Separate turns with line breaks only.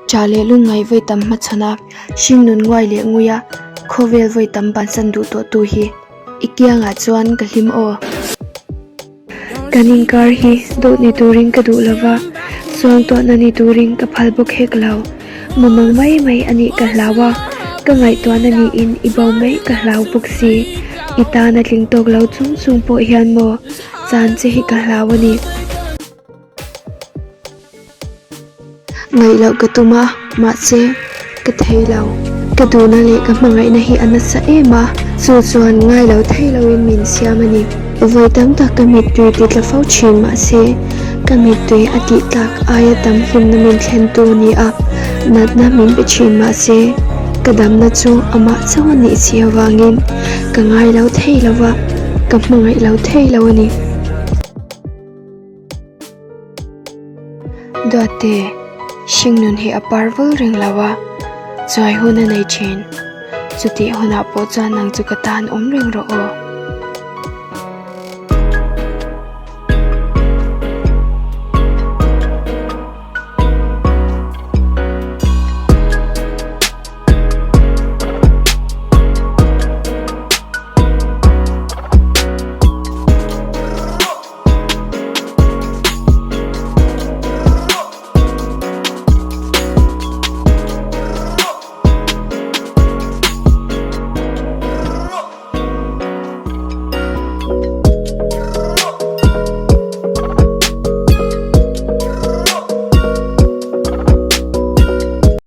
Tha leh lungngaih vawi tam hmachhawn a, hringnun nguai leh ngui a, khawvel vawi tam bansan duh tawh tu hi i kiangah chuan ka hlim aw. Kan inkar hi dawt ni turin ka duh lova, suangtuahna ni turin ka phal bawk hek lo. Mumang mai mai a nih ka hlau a, ka ngaihtuahna niin i bo mai ka hlau bawk si. I tan a tling tawk lo chung chung pawh hian maw chan che hi ka hlau a ni. Ngaih loh ka tum a, mahse ka thei lo. Ka duhna leh ka hmangaihna hi a nasa em a, chu chuan ngai lo thei loin min siam a ni. Vawi tam tak ka mittui ti tla fo thin mahse ka mittui a tih tlak aia tam hlimna min thlentu a ni a, natna min pe thin mahse ka damna chu amah chauh a nih si avangin ka ngai lo thei lo va, ka hmangaih lo thei lo a ni. Duatte, hringnun hi a par vul reng lo a, chuai hun a nei thin. Chutih hunah pawh chuan nang chu ka tan awm reng rawh aw.